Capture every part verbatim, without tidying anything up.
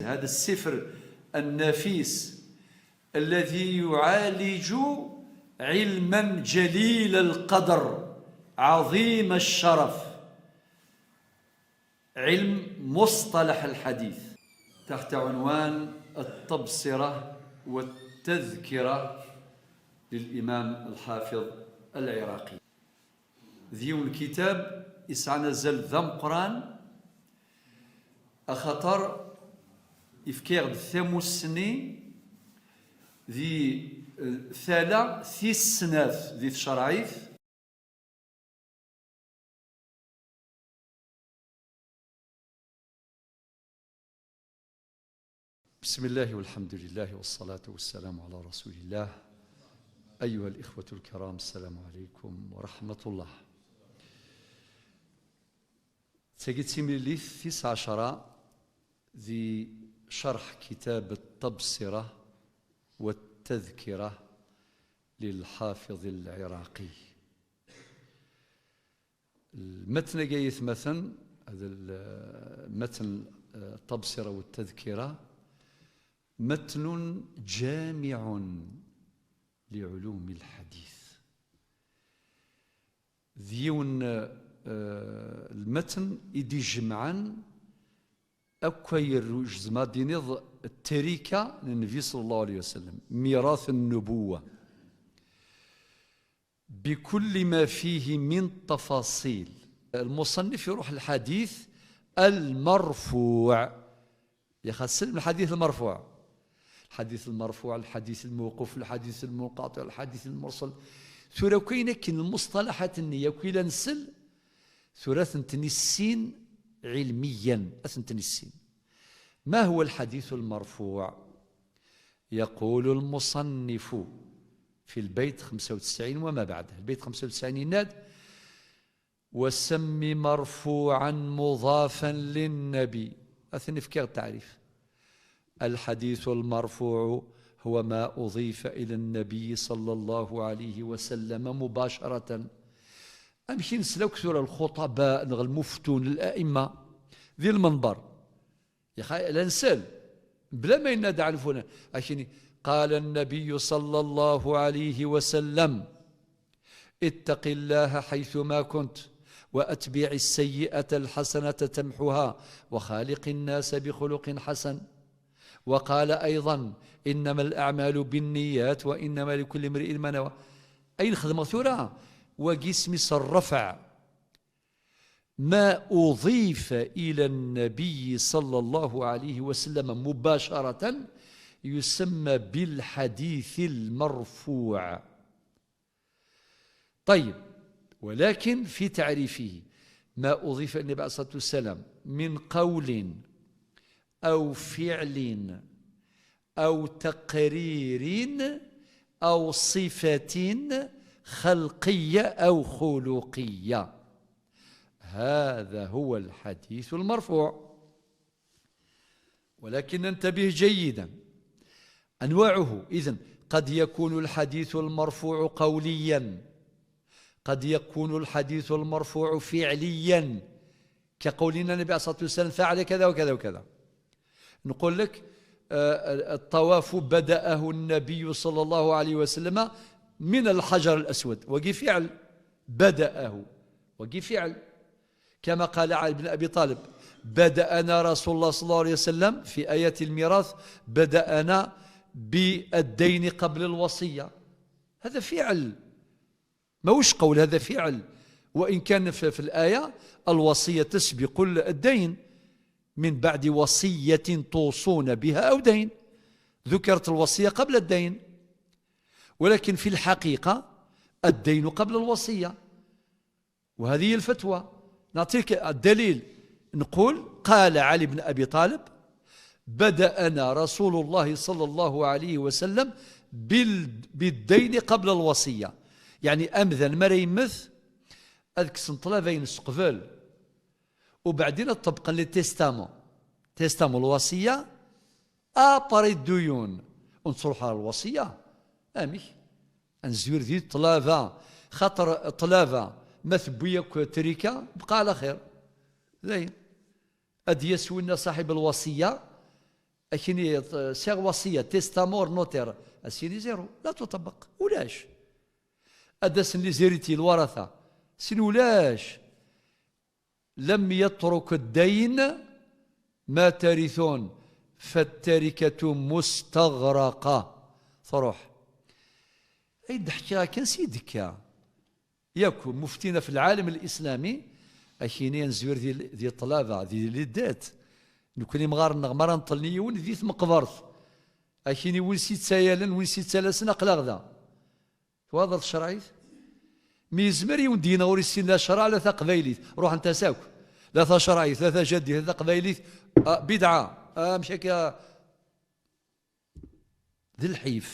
هذا السفر النفيس الذي يعالج علما جليل القدر عظيم الشرف، علم مصطلح الحديث، تحت عنوان التبصرة والتذكرة للإمام الحافظ العراقي. D yiwen n lkitab yesɛan azal d ameqqran, axaṭer yefka-aɣ-d tamussni di, eh, tala tis snat di tcerɛit. بسم الله والحمد لله والصلاة والسلام على رسول الله. أيها الإخوة الكرام، السلام عليكم ورحمة الله. Tagi d timlilit tis ɛecra di cerḥ kitab التبصرة والتذكرة للحافظ العراقي. Lmetn-agi ay atmaten, هذا المتن, eh, التبصرة والتذكرة, متن جامع لعلوم الحديث. D yiwen, eh, lmetn i d-ijemɛen akk ayen tzemreḍ ad d-tiniḍ ttrika n Nnbi صلى الله عليه وسلم, ميراث النبوة. بكل ما فيه من تفاصيل. المصنف يروح الحديث المرفوع. يا خاص الحديث المرفوع. الحديث المرفوع، الحديث الموقوف، الحديث المنقطع، الحديث المرسل. Tura كاين كاين المصطلحات النية كي لا نسل. Tura تنتني السين علميا، أثنتني السين. ما هو الحديث المرفوع؟ يقول المصنف في البيت خمسة وتسعين وما بعده، البيت خمسة وتسعين يناد: "وسم مرفوعا مضافا للنبي". أثني في كير التعريف. الحديث المرفوع هو ما أضيف إلى النبي صلى الله عليه وسلم مباشرة. أمشي نسلك سورة الخطباء، نغ المفتون، الأئمة ذي المنبر. يا خي، لا نسال. بلا ما ينادى على فلان. أشني؟ قال النبي صلى الله عليه وسلم: "اتق الله حيثما كنت، وأتبع السيئة الحسنة تمحها، وخالق الناس بخلق حسن". وقال أيضا: "إنما الأعمال بالنيات، وإنما لكل امرئ ما نوى". أين خدمة ثورة؟ وقسم الرفع. ما أضيف إلى النبي صلى الله عليه وسلم مباشرة يسمى بالحديث المرفوع. طيب، ولكن في تعريفه ما أضيف إلى النبي عليه الصلاة والسلام من قول أو فعل أو تقرير أو صفة خلقية أو خلقية. هذا هو الحديث المرفوع. ولكن ننتبه جيدا، أنواعه. إذن قد يكون الحديث المرفوع قوليا، قد يكون الحديث المرفوع فعليا، كقولنا النبي عليه الصلاة والسلام فعل كذا وكذا وكذا. نقول لك، آه، الطواف بدأه النبي صلى الله عليه وسلم من الحجر الأسود، وقي فعل، بدأه، وقي فعل. كما قال علي بن أبي طالب: "بدأنا رسول الله صلى الله عليه وسلم"، في آية الميراث: "بدأنا بالدين قبل الوصية". هذا فعل، ماهوش قول، هذا فعل. وإن كان في، في الآية: "الوصية تسبق الدين"، من بعد وصية توصون بها أو دين. ذكرت الوصية قبل الدين، ولكن في الحقيقة الدين قبل الوصية. وهذه الفتوى. نعطيك الدليل. نقول: قال علي بن أبي طالب: "بدأنا رسول الله صلى الله عليه وسلم بال-، بالدين قبل الوصية". يعني أمذن مريمث أذكسن طلبين سقبل، وبعدين طبقا للتيستامون، تيستامون الوصية، أبري الديون، ونصلح على الوصية. أمي أنزير ذي طلابة، خاطر طلابة ما ثبويك تريكا بقى على خير. زين. أديس وإن صاحب الوصية Akini, eh, sɛiɣ wasiya, testament, notaire. Asini zéro, la tuṭebbeq, ulac. Ad d-asen les héritiers, lwaratha. Sin ulac. لم يترك الدين ما ترثون فالتركة مستغرقة. Truḥ. Ay d-ḥkiɣ kan si d-tekka. Yakk muftina fi lɛalem lislami, akini ad nezwir di, di ṭṭlaba, di, di ddat. Nekni imɣaren-nneɣ, mi ara nṭel yiwen di tmeqbert, akini win s-yettayalen, win s-yettalasen, aql-aɣ da. Twalaḍ tcerɛit? Mi yezmer yiwen d-yenɣ ur yessin la ccreɛ la taqbaylit, ruḥent-as akk. La tacerɛit, la tajadit, la taqbaylit, ah, bidɛa, ah, amek akka? D lḥif.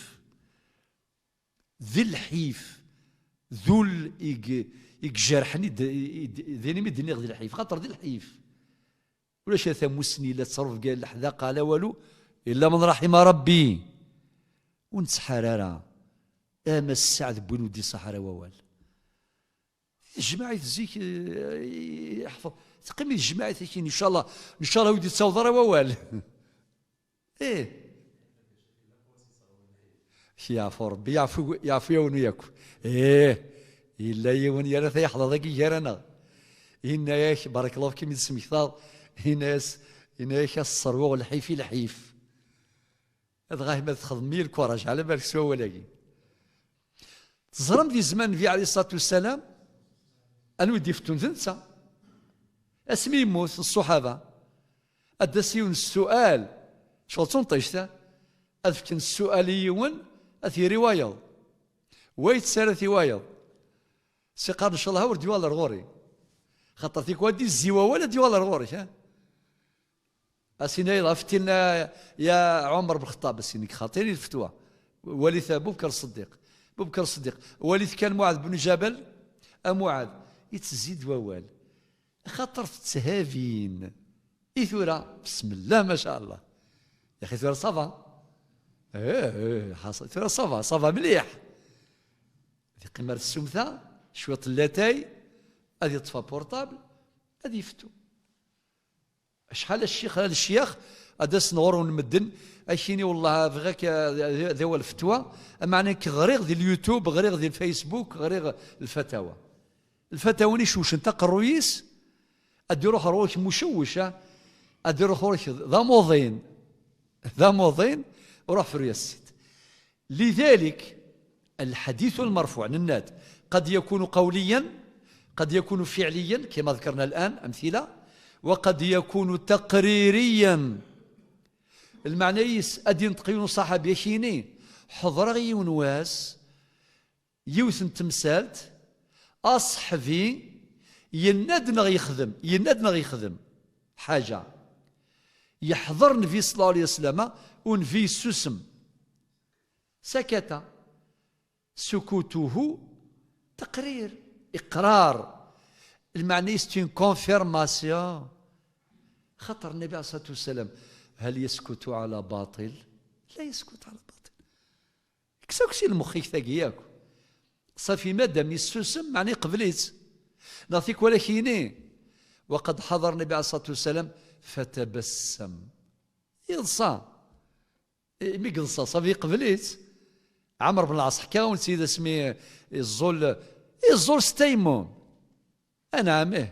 D lḥif. D ul i g-, i ijerḥen i d-, i d-, d ayen imi d-nniɣ d lḥif, xaṭer d lḥif. Ulac a tamusni la ttṛebga, leḥdaqa, la walu, illa man raḥima Ṛebbi. Ur nettḥar ara. Ama Sseɛd n win ur d-iṣaḥ ara wawal. Tejmaɛit zik, eh, iḥfeḍ. Teqqim i tejmaɛit akin, ncallah, ncallah ur d-ittaweḍ ara wawal. Ih. Yeɛfu Ṛebbi, yeɛfu, yeɛfu-yawen yakk. Ih, yella yiwen yerra tayeḥḍa dagi gar-aneɣ. Yenna-yak, barakallahu fik imi d-tesmektaḍ, yenna-yas, yenna-yak a sserwuɣ lḥif i lḥif. Dɣa ma txedmem i lkuraǧ, ɛla balek s wawal-agi. Teẓram di zzman Nnbi ɛalayhi ṣṣalatu wassalam, anwa i d-ifettun d netta. Asmi yemmut ṣṣuḥaba, ad d-tas yiwen ssual, ccɣel d tunṭict, ad fken ssual i yiwen, ad t-yerr i wayeḍ. Wa yettsarat i wayeḍ. S-iqqar, ncallah ur d-yuɣal ar ɣur-i. Xaṭer tikwal ad d-izzi wawal, ad d-yuɣal ar ɣur-k, ha? As-ini-yaḍ, فتنا يا عمر بن الخطاب, as-ini xaṭi lfetwa. Walit Abu Bekr Ṣeddiq. Abu Bekr Ṣeddiq. Walit kan Muɛad ben Jabal, a Muɛad, ittzid wawal. Xaṭer tetthabin. I tura, بسم الله ما شاء الله. Yaxi tura ça va. Eh, eh, xas-, tura ça va, ça va mliḥ. Ad yeqqim ar tsumta, cwiṭ n latay, ad yeṭṭef apurṭabl, ad yeftu. Acḥal a ccix, a ccyax, ad d-asen ɣur-wen medden, ad k-ini, wellah, bɣiɣ-k, eh, d awal fetwa, meɛna nekk ɣriɣ di YouTube, ɣriɣ di Facebook, ɣriɣ lfatawa. Lfatawa-nni cewcent aqerruy-is, ad d-iruḥ ɣur-k mucewwec, ah, ad d-iruḥ ɣur-k d amuḍin, d amuḍin, ruḥ fru-yas-tt-id. لذلك الحديث المرفوع, nenna-d, قد يكون قوليا، قد يكون فعليا كما ذكرنا الآن أمثلة، وقد يكون تقريريا. Lmeɛna-is, ad d-inṭeq yiwen uṣaḥabi, ad k-yini, ḥeḍreɣ yiwen wass, yiwet n temsalt, aṣeḥbi yenna-d neɣ yexdem, yenna-d neɣ yexdem ḥaǧa. Yeḥḍer Nnbi صلى الله عليه وسلم, u Nnbi yessusem. سكت. سكوته تقرير, إقرار. Lmeɛna-is, c'est une confirmation. Xaṭer Nnbi عليه الصلاة والسلام, هل يسكت على باطل؟ لا يسكت على باطل. Kkes akk si lmux-ik tagi yakk. Safi, madam yessusem, meɛna iqbel-itt. Neɣ tikwal ad k-yini, وقد حضر النبي عليه الصلاة والسلام فتبسم. Yeḍsa. I mi yeḍsa, safi, iqbel-itt. Ɛmer ben Lɛaṣ, ḥkiɣ-awen-tt-id asmi iẓẓul, iẓẓul s taymum. Anɛam, ih.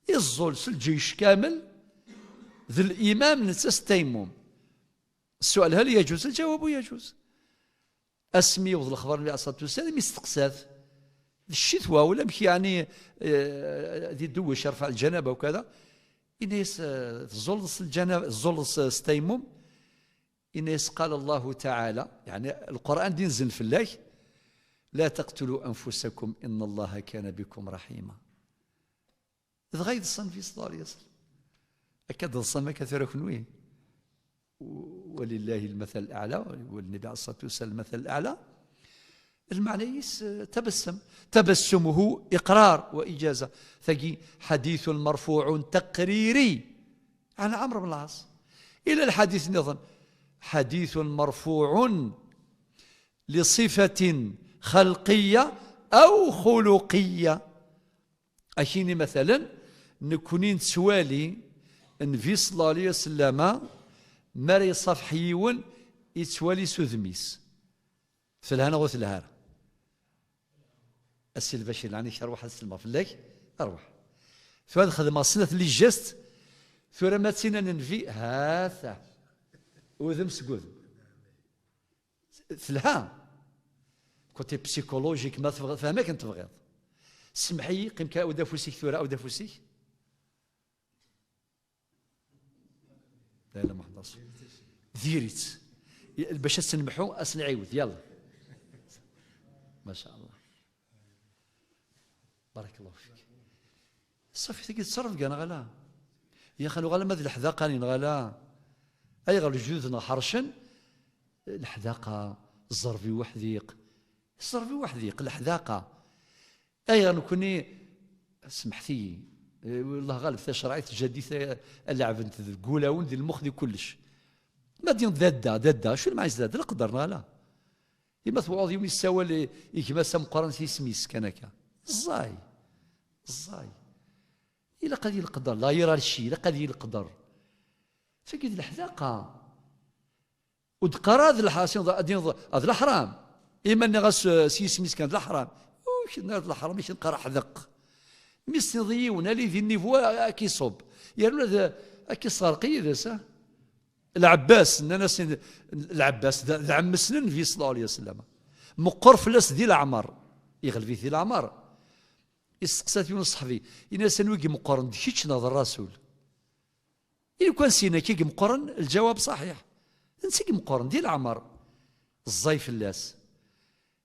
Iẓẓul s lǧeyc kamel, d limam netta s taymum. السؤال هل يجوز؟ الجواب يجوز. Asmi yewweḍ lexbar Nnbi عليه الصلاة والسلام, isteqsa-t, d ccetwa, ulamek yeɛni, eh, di dewwec, rfeɛ lǧanaba ukada, ini-as, eh, teẓẓulleḍ s lǧanaba, teẓẓulleḍ s, s taymum? Ini-as, قال الله تعالى, yeɛni Lqur'an d-inzel fell-ak, لا تقتلوا أنفسكم إن الله كان بكم رحيما. Dɣa yeḍsa Nnbi صلى الله عليه وسلم. Akka d-ḍsam akka tura kunwi. ولله المثل الأعلى, وللنبي عليه الصلاة والسلام المثل الأعلى. Lmeɛna-is, eh, تبسم. تبسمه إقرار وإجازة. Tagi حديث مرفوع تقريري عن عمرو بن العاص. إلى الحديث نظن حديث مرفوع لصفة خلقية أو خلقية. Akini, مثلا, nekni nettwali Nnbi صلى الله عليه وسلم Mi ara yeṣṣafeḥ yiwen, yettwali s udem-is. Telha neɣ ur telha ara? A Si Lbacir, lɛan-ik, arwaḥ ad sellmeɣ fell-ak. Arwaḥ. Tura ad xedmeɣ snat les gestes. Tura ma d tin ad nenvi, ha-t-a. Udem seg udem. Telha. Côté psychologique, ma tebɣiḍ, fhem akken tebɣiḍ. Semmeḥ-iyi, qqim kan, awi-d afus-ik tura, awi-d afus-ik. La ilaha illa Muḥemmed Rasul. Diri-tt. Bac ad s-nemḥu, ad s-nɛiwed, yalla. Ma sha Allah. Barakallahu fik. Ṣafi, tagi tettrebga neɣ ala? Yaxi nuɣal ama d leḥdaqa-nni neɣ ala? Ayɣer lejdud-nneɣ ḥercen leḥdaqa, ẓẓerb i uḥdiq? Ẓẓerb i uḥdiq, leḥdaqa. Ayɣer nekkni, semḥet-iyi, eh, Allah ɣaleb, tacerɛit tjaddit, eh, ad leɛbent deg wulawen, di lmux, di kullec. Ma d-, dadda, dadda, acu lmeɛna-s dadda? Leqder neɣ ala? Ima tewɛuḍ yiwen yessawal i, i gma-s ameqqran s yisem-is kan akka. Ẓẓay. Ẓẓay. Ilaq ad yi-leqder, la hiérarchie, ilaq ad yi-leqder. Tagi d leḥdaqa. Ur d-qqar ara d leḥ-, ad yenḍ-, ad yenḍ-, ad d leḥram. Ima nniɣ-as, eh, s yisem-is kan d leḥram. Ur k-nniɣ d leḥram, i k-neqqar aḥdeq. Mi s-tiniḍ i yiwen, ali di nnivu, a-, ad k-iṣubb. Yerna d, ad k-isɣerq yid-s, ah. Lɛebbas, nnan-as, Lɛebbas d, d ɛemmes n Nnbi sallallahu alayhi wa sallam. Meqqer fell-as di leɛmer. Iɣleb-it di leɛmer. Isteqsa-t yiwen n ṣṣeḥbi. Ini-as, anwa i imeqqren, d kečč neɣ d Rasul? I lukan s-yenna akka i imeqqren, lǧawab ṣaḥiḥ. D netta i imeqqren, di leɛmer. Ẓẓay fell-as.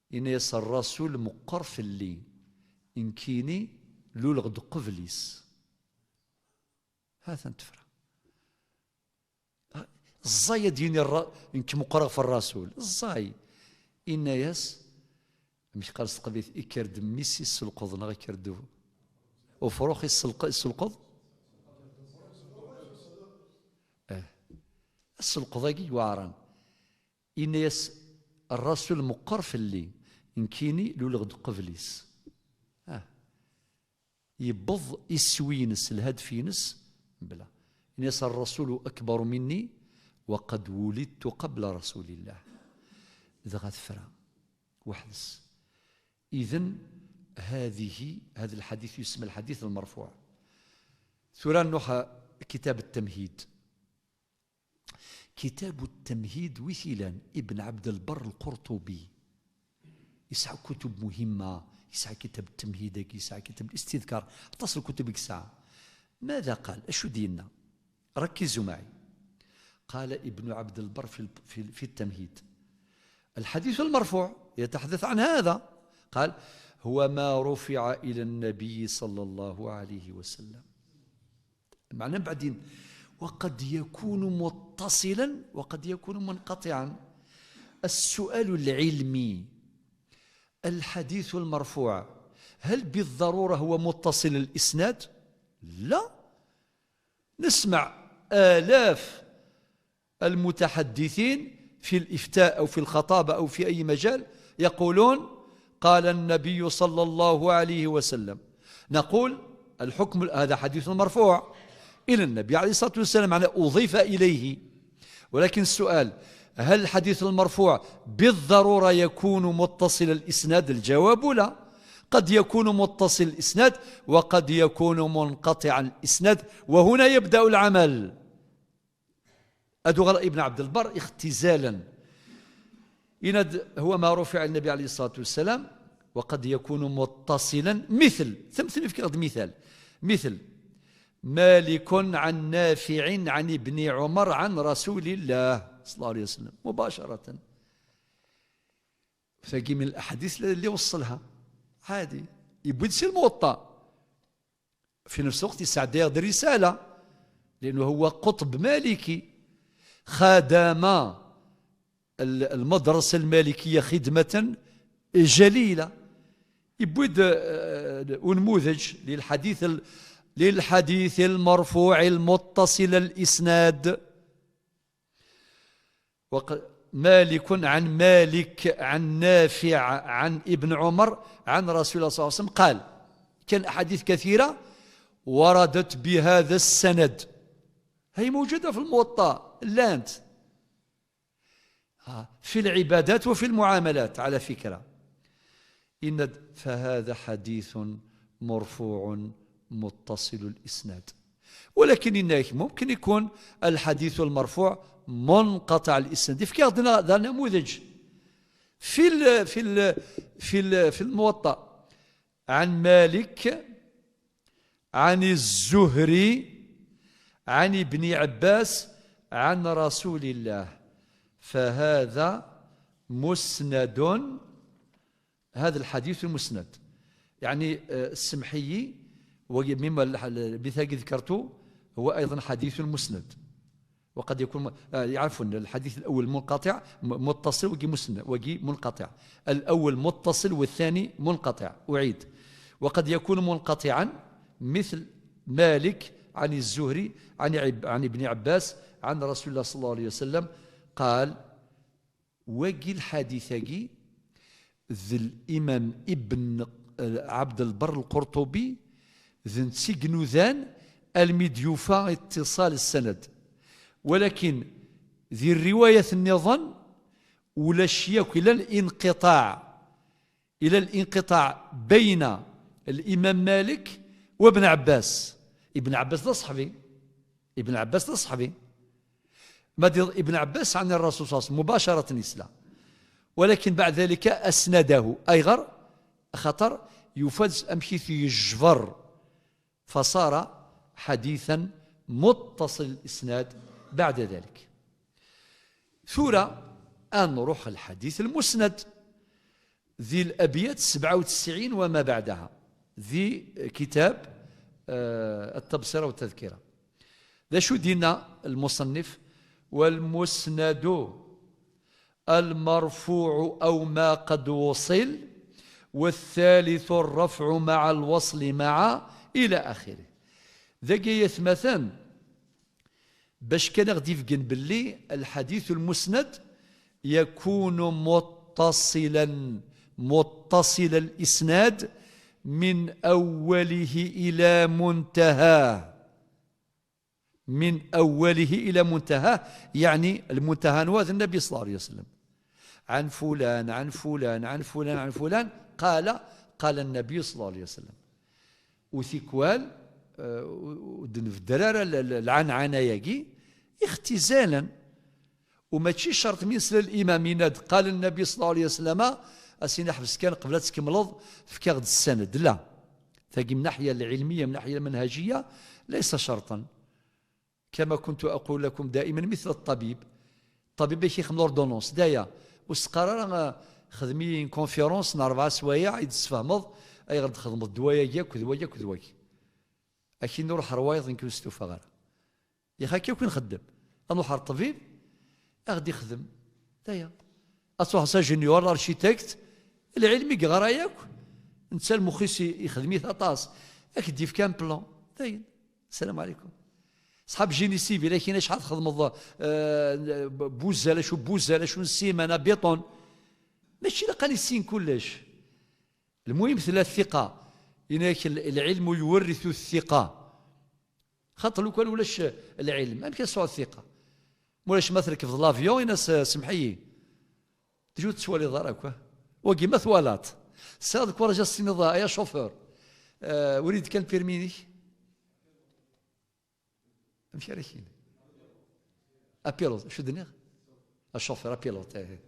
Ini-as, Rasul meqqer fell-i. Nekkini luleɣ-d qbel-is. Ha-t-an tefra. Ẓẓay ad d-yini rra-, nekk meqqreɣ ɣef Rasul. Ẓẓay. Inna-yas, amek qqaren s teqbaylit, ikker-d mmi-s isselqeḍ neɣ ikker-d u-, ufrux isselq-, isselqeḍ? Eh. Asselqeḍ-agi yuɛren. Inna-yas, Rasul meqqer fell-i, nekkini luleɣ-d qbel-is. Ah. Yewweḍ iswi-ines, lhadef-ines, mebla. Ini-as, الرسول أكبر مني وقد ولدت قبل رسول الله. Dɣa tefra, weḥd-s. إذن هذه، هذا الحديث يسمى الحديث المرفوع. Tura nruḥ كتاب التمهيد. كتاب التمهيد wi t-ilan, Ibn Abd al-Barr al-Qurtubi. Yesɛa kutub muhimma, yesɛa kitab التمهيد-agi, yesɛa kitab الاستذكار, aṭas n lkutub i yesɛa. ماذا قال؟ Acu d-yenna? ركزوا معي. قال ابن عبد البر في ال-، في ال-، في التمهيد: الحديث المرفوع يتحدث عن هذا. قال: هو ما رفع إلى النبي صلى الله عليه وسلم. معنى بعدين، وقد يكون متصلا وقد يكون منقطعا. السؤال العلمي: الحديث المرفوع هل بالضرورة هو متصل الإسناد؟ لا. نسمع آلاف المتحدثين في الإفتاء أو في الخطابة أو في أي مجال يقولون: قال النبي صلى الله عليه وسلم. نقول: الحكم، هذا حديث مرفوع إلى النبي عليه الصلاة والسلام، معناه أضيف إليه. ولكن السؤال: هل الحديث المرفوع بالضرورة يكون متصل الإسناد؟ الجواب لا، قد يكون متصل الإسناد وقد يكون منقطع الإسناد، وهنا يبدأ العمل. Ad uɣal Ibn Abd al-Barr ixtizalen. Yenna-d: هو ما رفع النبي عليه الصلاة والسلام، وقد يكون متصلا، مثل, ثم ثم يفكر مثال، مثل: مالك عن نافع عن ابن عمر عن رسول الله صلى الله عليه وسلم، مباشرة. Tagi min al-aḥadith اللي وصلها عادي. Yewwi-d si Lmuwaṭṭa. في نفس الوقت يسعد ياخذ الرسالة، لأنه هو قطب مالكي، خدم ال-، المدرسة المالكية خدمة جليلة. يبود، آه، أنموذج للحديث ال-، للحديث المرفوع المتصل الإسناد. وق-، مالك عن مالك عن نافع عن ابن عمر عن رسول الله صلى الله عليه وسلم قال. كان أحاديث كثيرة وردت بهذا السند، هي موجودة في الموطأ. Llant. Ha, في العبادات وفي المعاملات على فكرة. إن فهذا حديث مرفوع متصل الإسناد. ولكن إنك ممكن يكون الحديث المرفوع منقطع الإسناد. في كيغدنا ذا نموذج في ال في ال في ال في الموطأ عن مالك عن الزهري عن ابن عباس عن رسول الله، فهذا مسند. هذا الحديث مسند. يعني، آه، السمحيي، ومما الح-، المثال اللي ذكرته، هو أيضًا حديث مسند. وقد يكون م-، آه، عفوًا، الحديث الأول منقطع، م-، متصل، وجي مسند، وجي منقطع. الأول متصل والثاني منقطع. أعيد، وقد يكون منقطعًا مثل مالك عن الزهري عن عب-، عن ابن عباس عن رسول الله صلى الله عليه وسلم قال. Wagi lḥadit-agi d l'imam Ibn, euh, Abd al-Barr al-Qurtubi d netta i inudan almi d-yufa ittisal ssanad. Walakin di rriwayat nniḍen ulac yakk, ila l'inqiṭaɛ, ila l'inqiṭaɛ bayna l'imam Malik wa Ibn Abbas. Ibn Abbas d aṣeḥbi. Ibn Abbas d aṣeḥbi. Ma d Ibn Abbas ɛni Rasul صلى الله عليه وسلم مباشرة isla. ولكن بعد ذلك أسنده. Ayɣer? Axaṭer yufa-d amek i t-yejber. فصار حديثا متصل الإسناد بعد ذلك. Tura ad nruḥ lḥadit lmusnad di l'abyat سبعة وتسعين وما بعدها di kitab, eh, التبصرة والتذكرة. D acu d-yenna المصنف؟ والمسند المرفوع أو ما قد وصل، والثالث الرفع مع الوصل مع، إلى آخره. Dagi ay atmaten, bac kan ad ɣ-d-ibeggen belli الحديث المسند يكون متصلا، متصل الإسناد من أوله إلى منتهاه. من أوله إلى منتهاه، يعني المنتهى نواد النبي صلى الله عليه وسلم. عن فلان، عن فلان، عن فلان، عن فلان، قال، قال النبي صلى الله عليه وسلم. وثيكوال، آه، ودنفدرارة العنعنة ياكي اختزالا. وماشي شرط من سلا الإمام يناد قال النبي صلى الله عليه وسلم، أسينا حبس كان قبل تكملض في كاغد السند. لا. تاقي من الناحية العلمية، من الناحية المنهجية، ليس شرطا. كما كنت أقول لكم دائما مثل الطبيب. الطبيب يخدم l'ordonnance دايا، وسقرا خدمي conférence نهار أربعة سوايع يتسفهمض أي غد خدمض دوايا ياك ودوايا ياك ودوايا. أكيد نروح روايض نكون استوفى غير. يا خاكي وكي نخدم؟ نروح للطبيب، أغدي يخدم. دايا. أتروح سا جونيور، l'architecte، العلمي يقرا ياك. نتا المخيس يخدمي ثاطاس. أك ديف كان بلان. داين. السلام عليكم. صحاب génie civil، لكن شحال تخدم، آه، بوزالة، شو بوزالة، شو نسيمانة، بيطون. ماشي لقاني سين كلش. المهم ثلاث ثقة. إنك العلم يورث الثقة. خاطر لو كان ولاش العلم، أمك يسوى الثقة؟ ولاش ما تركب في l'avion، يناس سمحيي. تجو تسوالي ضرك، ها؟ وكي ما ثوالات. ساد كورة جا السنة يا شوفور. آه، وليد كان بيرميني. أمشي على شين. أبيلوت، شو دنيا؟ الشوفور، أبيلوت، إيه.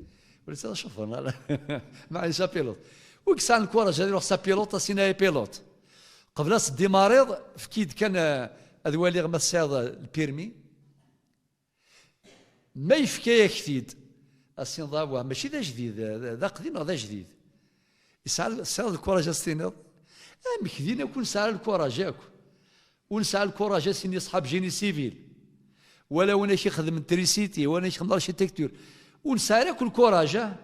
وليد هذا شوفور، لا، لا. معليش، أبيلوت. وكسان الكورة جا يروح سابيلوت، سينا بيلوت. قبل الديماريض فكيد كان، آه، أذوالي غما السياض البيرمي. ما يفكا يكتيد. السين ضابوه ماشي ذا جديد، ذا، ذا قديم ولا ذا جديد. يسعى ال-، يسعى الكوراج أستينيض. أمك دينا كون سعى الكوراج ياك. ونسعى الكوراج أستيني أصحاب génie civil. ولا وين شي خدم تريسيتي، وين شي خدم architecture. ونسعى لك الكوراج، آه.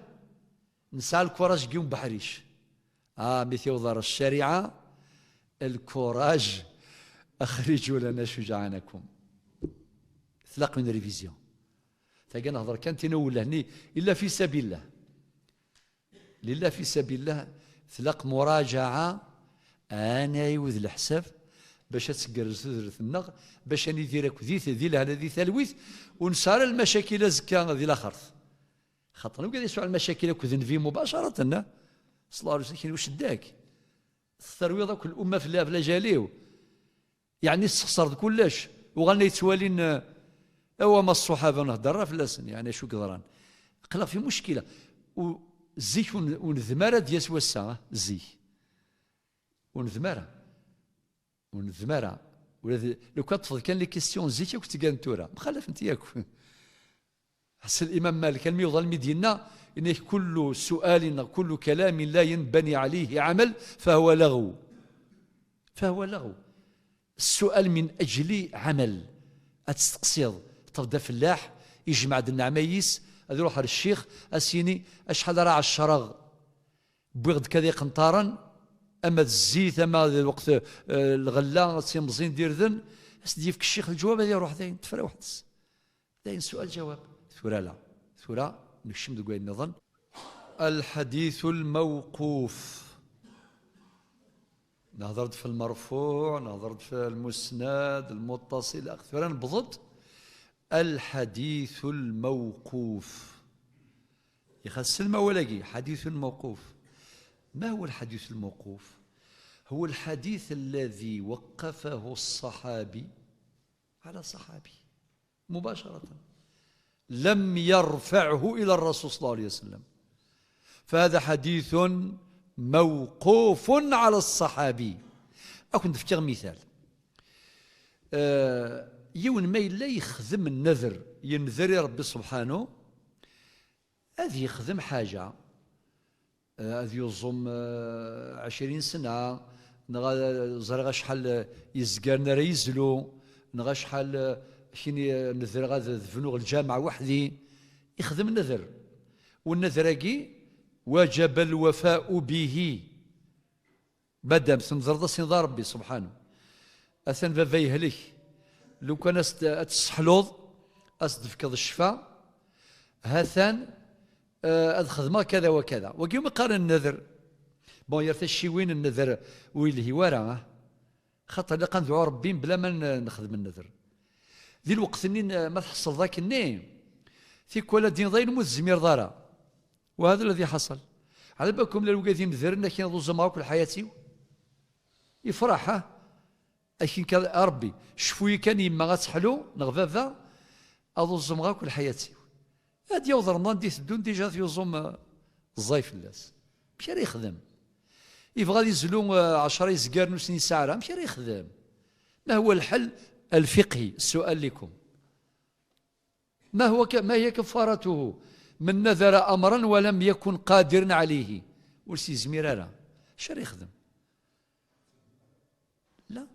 نسعى الكوراج قيوم بحريش. آه، مثل وضار الشريعة، الكوراج، أخرجوا لنا شجعانكم. ثلاق من ريفيزيون. تاقي نهضر كان تينو ولا هني، إلا في سبيل الله. لله في سبيل الله، ثلاق مراجعة، أنا يوذ الحساب، bac ad tgerrez tudert-nneɣ, bac ad nidir akked-it di lehna, di talwit, ur nesɛi ara lmacakil azekka di laxert. Xaṭer nugad ad yesɛu lmacakil akked nnbi mubacaratan, ṣṣallahu ɛalayhi wa sallam, uceddak. Terwiḍ akk l'umma fell-, ɣef lajal-iw. Yeɛni tessexṣareḍ kullec. Uɣalen ad yettwalin, eh, awa ma ṣṣuḥaba nhedder ara fell-asen, yeɛni acu yeḍran. Aql-aɣ fi muckila. U-, zik ur n-, ur nedmi ara ad d-yas wass-a, ah, zik. Ur nedmi ara. Ur nedmi ara. Ula d, lukan ṭṭfeḍ kan les questions zik akk ttgan tura. Mxalafent yakk. Ḥess Imam Malik, almi yuḍal mi d-yenna, yenna-k: "Kullu su'alin neɣ kullu kalamin la yenbani alayhi amal, fahuwa laɣw." Fahuwa laɣw. Ssu'al min ajli amal. Ad testeqsiḍ, tebda fellaḥ, ijmeɛ-d nneɛma-is, ad iruḥ ar ccix, ad s-yini: "Acḥal ara ɛeccreɣ? Wwiɣ-d kada iqenṭaren, ama d zzit, ama d lweqt, eh, lɣella, timẓin d irden." Ad s-d-yefk ccix lǧwab, ad iruḥ dayen, tefrawḥt-s. Dayen, sual ǧawab. Tura la. Tura nekcem deg wayen nniḍen. الحديث الموقوف. Nehder-d f lmerfuɛ, nehder-d f lmusnad, lmuttaṣil, ila axir. Tura newweḍ-d الحديث الموقوف. Ixassen awal-agi, حديث موقوف. ما هو الحديث الموقوف؟ هو الحديث الذي وقفه الصحابي على صحابي مباشرة، لم يرفعه إلى الرسول صلى الله عليه وسلم، فهذا حديث موقوف على الصحابي. Ad ken-d-fkeɣ mital. Eh, yiwen ma yella yexdem nnader, yenner i Ṛebbi subḥanu, ad yexdem ḥaǧa, eh, ad yuẓum, eh, ɛecrin sna, neɣ, eh, ẓriɣ acḥal, eh, yezgaren ara yezlu, neɣ acḥal, eh, kini, eh, nedreɣ ad, ad bnuɣ lǧameɛ weḥd-i. Ixdem nnader. Wennadr-agi, وجب الوفاء به. Madam tnedreḍ ad s-tiniḍ a Ṛebbi subḥanu, atan baba yehlek, lukan as-t-, ad t-tesseḥluḍ, ad s-d-tefkeḍ ccfa, ha-t-an, eh, ad xedmeɣ kada wa kada. Wagi umi qqaren nnader. Bon, yer tacciwin nnader ur yelhi wara, ah. Xaṭer ilaq ad nedɛu Ṛebbi mebla ma n-, nexdem nnader. Di lweqt-nni n-, ma tḥeṣleḍ akkenni, tikwal ad d-tiniḍ ayen ur tezmireḍ ara. وهذا الذي حصل. Ɛla bakum llan wigad inedren akken ad uẓumeɣ akk lḥayat-iw. Ifraḥ, ha? Akken kan, a Ṛebbi, cfu-yi kan yemma ad teḥlu, neɣ baba, ad uẓumeɣ akk lḥayat-iw. Ad d-yaweḍ Remḍan d-iteddun, déjà ad yuẓum, eh, ẓẓay fell-as. Amek ara yexdem? Yebɣa ad yezlu, eh, ɛecra yezgaren ur s-nesɛi ara. Amek ara yexdem? ما هو الحل الفقهي؟ السؤال لكم. ما هو ك-، ما هي كفارته من نذر أمرا ولم يكن قادرا عليه؟ Ur s-yezmir ara. Acu ara yexdem? لا،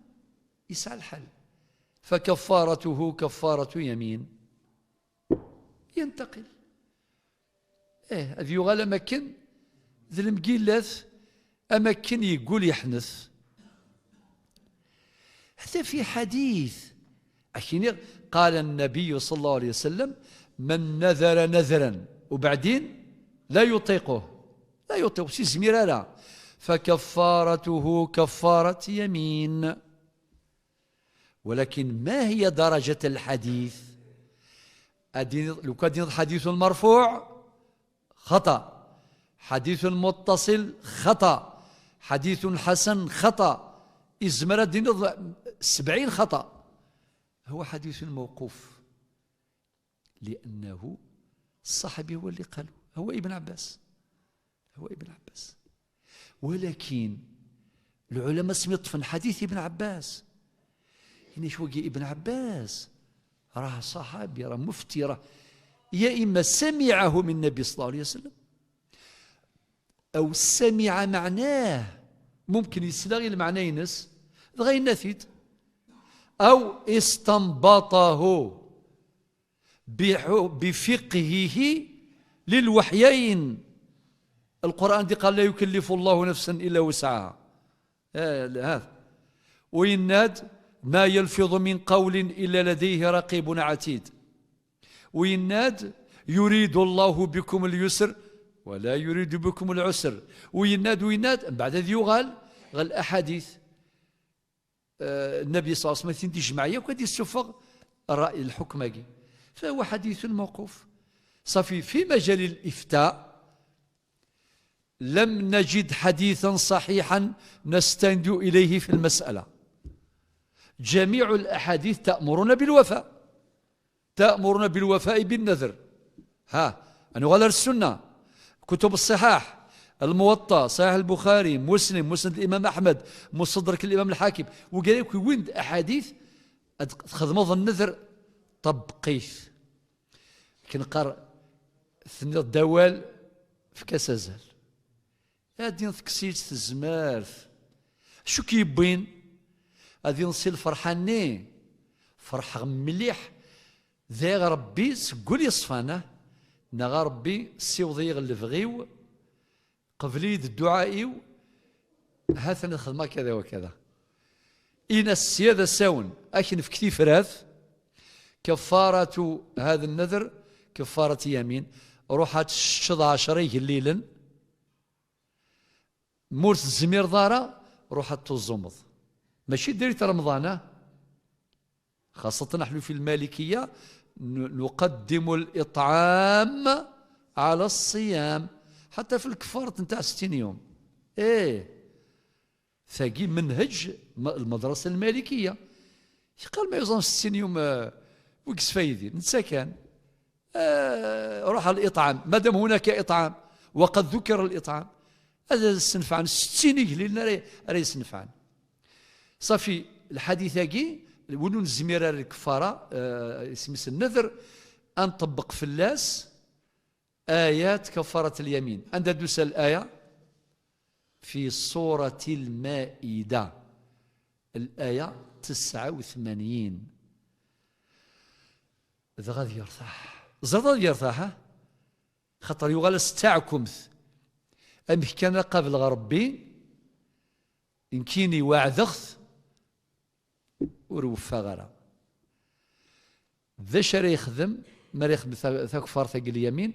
يسعى الحل. فكفارته كفارة يمين. ينتقل. Eh, ad yuɣal am akken d lemgillat, am akken yeggul yeḥnet. حتى في حديث, akini, قال النبي صلى الله عليه وسلم: "من نذر نذرا", وبعدين لا يطيقه، لا يطيق, ur s-yezmir ara, فكفارته كفارة يمين. ولكن ما هي درجة الحديث؟ Ad d-tiniḍ, lukan ad d-tiniḍ حديث مرفوع, خطأ. حديث متصل, خطأ. حديث حسن, خطأ. Izmer ad d-tiniḍ سبعين خطأ. هو حديث موقوف. لأنه الصحابي هو اللي قاله، هو ابن عباس، هو ابن عباس. ولكن العلماء سميطفن حديث ابن عباس. هنا شو يجي ابن عباس؟ راه صحابي، راه مفتي، راه يا إما سمعه من النبي صلى الله عليه وسلم، أو سمع معناه، ممكن يسلغ المعنى ينس، غينثيد، أو استنبطه بح-، بفقهه للوحيين. القرآن دي قال: "لا يكلف الله نفسا إلا وسعها". آه، هذا. ويناد: "ما يلفظ من قول إلا لديه رقيب عتيد". ويناد: "يريد الله بكم اليسر ولا يريد بكم العسر". ويناد، ويناد، من بعد هذا يغال غال الأحاديث. النبي صلى الله عليه وسلم ad ten-id-yejmeɛ yakk, ad d-yessufeɣ الرأي, الحكم-agi. فهو حديث موقوف. صافي, في مجال الإفتاء لم نجد حديثا صحيحا نستند إليه في المسألة. جميع الأحاديث تأمرنا بالوفاء، تأمرنا بالوفاء بالنذر. ها, أنا غير السنة, كتب الصحاح, الموطأ, صحيح البخاري, مسلم, مسند الإمام أحمد, مستدرك الإمام الحاكم, وقال لك وين أحاديث تخدمض النذر, طبقيت. كنقر ثني الدوال في كاس أزال. هادي نتكسيت تزمارت. شو كيبين؟ هادي نصي الفرحة ني. فرح مليح. ذي ربي سقول يصفانا. نغا ربي سيوضي يغلب غيو. قبلي الدعاء إيو. هاثنا الخدمة كذا وكذا. إن السيادة ساون. أكن في كتيف راث. كفارة هذا النذر. كفارة يمين. روحات الشض عشرة يقليلن. مورت الزمير ضارة. روحات توزومض. ماشي ديريت رمضان, ها؟ خاصة نحن في المالكية ن-، نقدم الإطعام على الصيام. حتى في الكفارة نتاع ستين يوم. إيه. ثاقي منهج م-، المدرسة المالكية. قال ما يوزن ستين يوم, آه, وكس فايدين. نتسكن. آه, روح الإطعام. ما دام هناك إطعام وقد ذكر الإطعام, هذا السنفعان ستين يقلي لنا راه، راه يسنفعان. صافي, الحديث-agi, ولو نزمير الكفارة, آه, اسم النذر, أنطبق فلاس آيات كفارة اليمين. عند دوس الآية في سورة المائدة, الآية تسعة وثمانين. Dɣa ad yertaḥ. Ẓriḍ ad yertaḥ, ha? Xaṭer yuɣal-as d taɛkumt. Amek kan aqabel ɣer Rebbi, nekkini weɛdeɣ-t, ur weffeɣ ara. D acu ara yexdem mi ara yexdem ta-, takfart-agi n lyamin?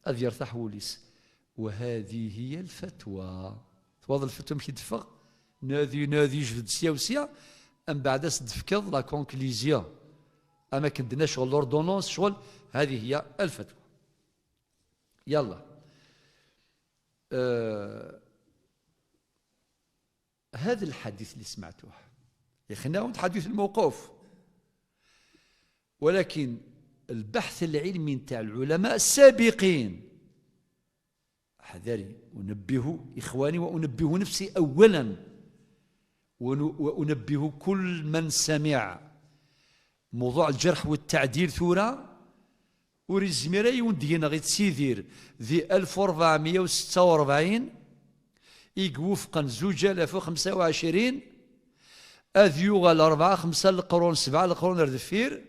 Ad yertaḥ wul-is. وهذه هي الفتوى. Twaḍ lfetwa amek i d-teffeɣ? Nadi, nadi, jbed sya u sya, mbeɛd ad s-d-tefkeḍ la conclusion. Am akken d-nna ccɣel l'ordonnance, ccɣel, هذه هي الفتوى. Yalla. Euh, هذا الحديث اللي سمعتوه, يخناون حديث الموقوف, ولكن البحث العلمي نتاع العلماء السابقين, احذري، أنبه إخواني وأنبه نفسي أولا, ون-، وأنبه كل من سمع موضوع الجرح والتعديل ثورة, ur yezmir ara yiwen deg-neɣ ittsidir di ألف وأربعمية وستة وأربعين, i iwufqen زوج آلاف وخمسة وعشرين, ad yuɣal rebɛa, xemsa leqrun, sebɛa leqrun ar deffir,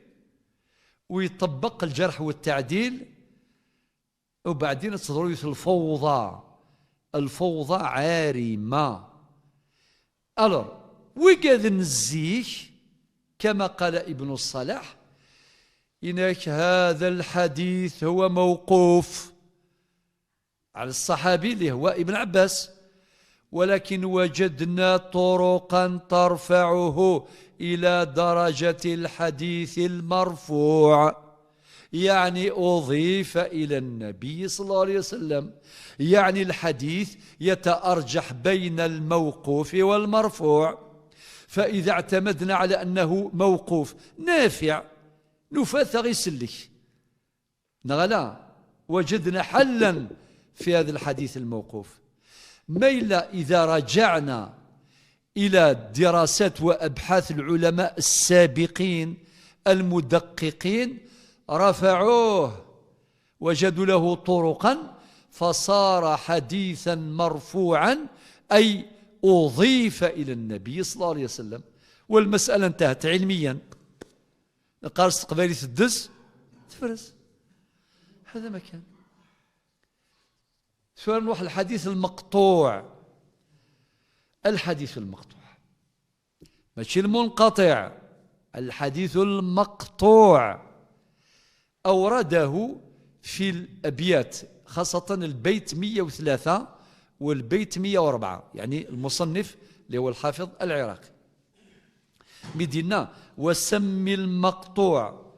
u iṭebbeq الجرح والتعديل, u beɛdin ad teḍru yiwet lfawḍa, lfawḍa ɛarima. Alors, wigaden n zik, كما قال ابن الصلاح, inak هذا الحديث هو موقوف على الصحابي اللي هو ابن عباس, ولكن وجدنا طرقا ترفعه إلى درجة الحديث المرفوع. يعني أضيف إلى النبي صلى الله عليه وسلم. يعني الحديث يتأرجح بين الموقوف والمرفوع. فإذا اعتمدنا على أنه موقوف نافع, نفاث غيسلك. نغلا وجدنا حلا في هذا الحديث الموقوف. ما إلا إذا رجعنا إلى دراسات وأبحاث العلماء السابقين المدققين, رفعوه, وجدوا له طرقا, فصار حديثا مرفوعا, أي أضيف إلى النبي صلى الله عليه وسلم. والمسألة انتهت علميا. نقارس تقبايلي تدز, تفرز. هذا ما كان. ثورة نروح الحديث المقطوع. الحديث المقطوع, ماشي المنقطع, الحديث المقطوع أورده في الأبيات, خاصة البيت مية وثلاثة والبيت مية وأربعة, يعني المصنف اللي هو الحافظ العراقي. Mi d-yenna: وسم المقطوع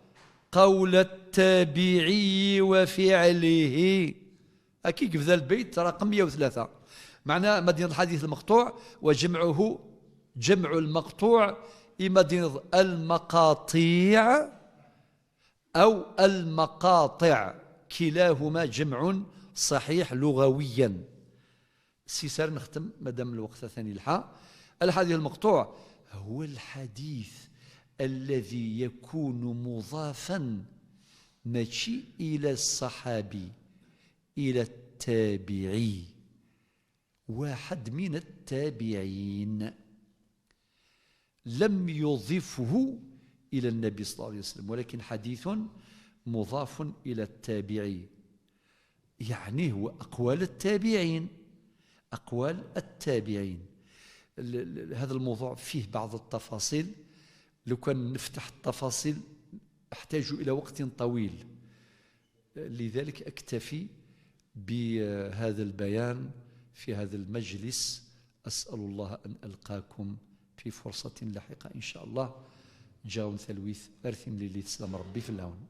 قول التابعي وفعله. Akka i yebda lbeyt raqem meyya u tlata. Meɛna ma d-yenneḍ الحديث المقطوع وجمعه جمع المقطوع, i ma d-yenneḍ المقاطيع أو المقاطع, كلاهما جمع صحيح لغويا. Si sar nextem, madam lweqt atan yelḥa. الحديث المقطوع هو الحديث الذي يكون مضافا, ماشي إلى الصحابي, إلى التابعي, واحد من التابعين, لم يضفه إلى النبي صلى الله عليه وسلم, ولكن حديث مضاف إلى التابعي, يعني هو أقوال التابعين, أقوال التابعين. ال-، ال-، هذا الموضوع فيه بعض التفاصيل, لو كان نفتح التفاصيل أحتاج إلى وقت طويل, لذلك أكتفي بهذا البيان في هذا المجلس. أسأل الله أن ألقاكم في فرصة لاحقة إن شاء الله. Ǧǧiɣ-wen talwit ar timlilit, sslam Rebbi fell-awen.